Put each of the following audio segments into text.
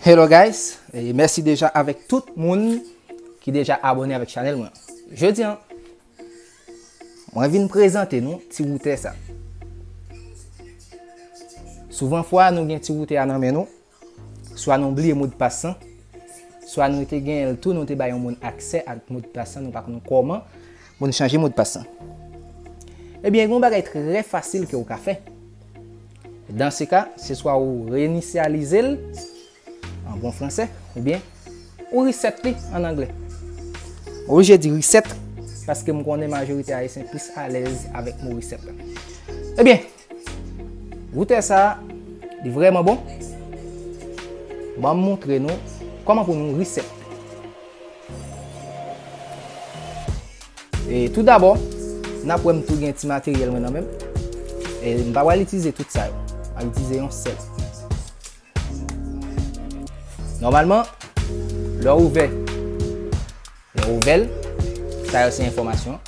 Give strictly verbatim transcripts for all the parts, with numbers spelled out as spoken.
Hello guys, e mèsi deja avèk tout moun ki deja abòne avèk chanèl mwen. Jodi a, mwen vin prezante nou ti woutè sa. Souvan fwa nou gen ti woutè a nan men nou, swa nou bliye modpas lan, swa nou te genyen l tou, nou te bay yon moun aksè ak modpas lan, nou pa konn kòman pou nou chanje modpas lan. Ebyen, gen yon bagay trè fasil ke ou ka fè. Dans se ka, se swa ou reyinisyalize l, an bon fransè, oubyen ou reset li an anglè. Mwen oblije di reset, paske m konnen majorite Ayisyen plis alèz avèk mo reset la. Ebyen, woutè sa a, li vrèman bon. Ban m montre nou kòman pou nou reset. E tou dabò, n ap wè m tou gen ti materyèl mwen nan men m. E m pa pral itilize tout sa yo. M ap itilize yon sèl. Nòmalman, lè w ouvè, lè w ouvè l, sa yo se enfòmasyon.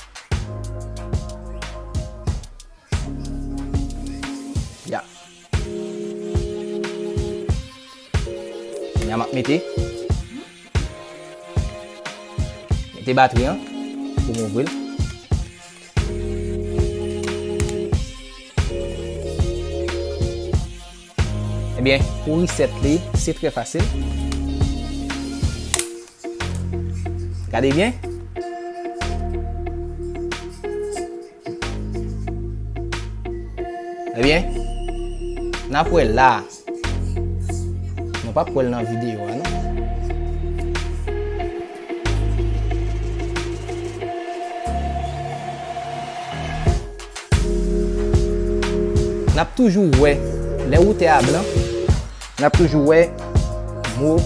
Ya. Kounye a m ap mete. Mete batri an pou m ouvri l. Ebyen, pou reset li, se trè fasil. Gade byen. Ebyen, n ap wè la. Nou p ap wè l nan videyo a, non. N ap toujou wè, lè woutè a blan, n ap toujou wè mo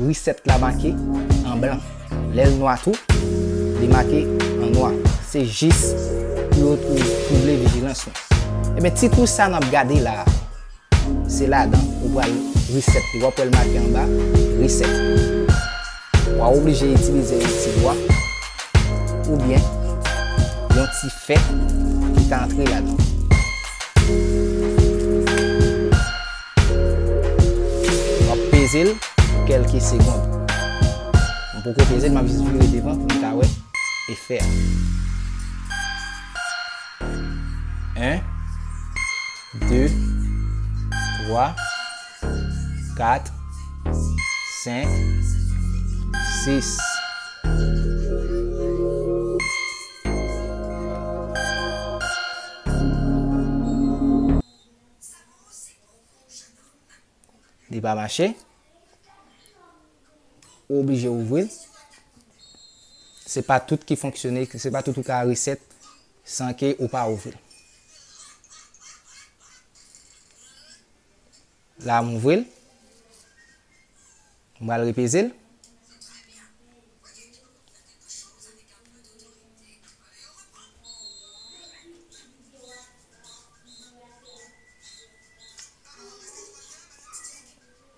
reset la make an blan. Lè l nwa tou, li make an nwa. Se jis pou yo twou-, twouble vijilans nou. Ebyen, ti twou sa n ap gade la a, se ladan ou pral reset li. W ap wè l make anba, reset. W a oblije itilize yon ti dwa oubyen yon ti fè ki ka antre ladan. W ap peze l pou kèlke segonn. M poko peze l, m ap jis vire devan pou m ka wè efè a. En, de, twa, kat, senk, sis. Li pa mache. Ou oblije ouvri l. Se pa tout ki fonksyone, se pa tout ou ka reset san ke ou pa ouvri l. La, m ouvri l. M pral repeze l.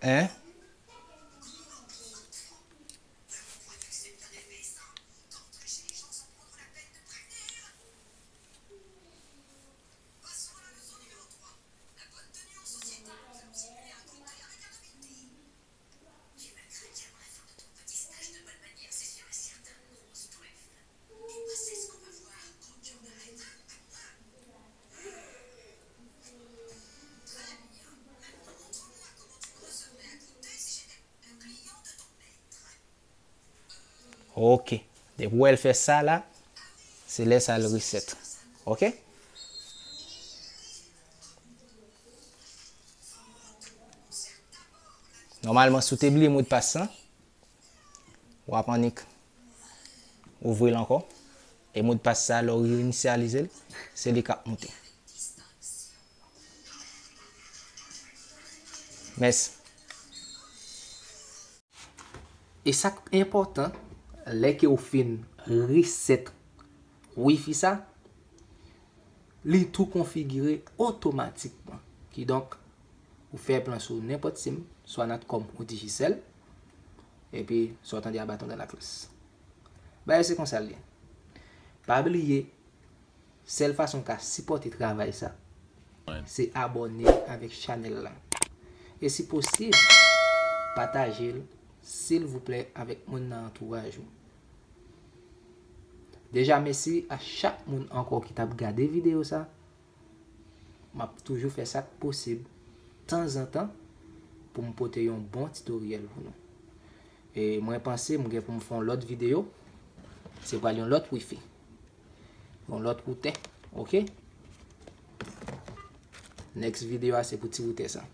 Hein? Ok. Depi w wè l fè sa la, se lè sa l reset. Ok? Nòmalman, si w te bliye modpas lan, w ap annik ouvri l ankò. E modpas sa, lè w reyinisyalize l, se li k ap moute. Mèsi. E sa k enpòtan, lè ke w fin reset wifi sa, li tou konfigire otomatikman. Kidonk, ou fè plan sou nenpòt sim, swa Natcom ou Digicel, epi sa w tande a baton dan laklas. Bagay se konsa l ye. Pa bliye, sèl fason w ka sipòte travay sa, se abòne avèk chanèl la. E si posib, pataje l, silvouplè, avèk moun nan antouraj ou. Deja, mèsi a chak moun ankò ki t ap gade videyo sa. M ap toujou fè sa k posib tanzantan pou m pote yon bon titoryèl pou nou. E mwen panse m gen pou m fè yon lòt videyo. Se pral yon lòt wifi. Yon lòt woutè. Oke? Next videyo a se pou ti woutè sa.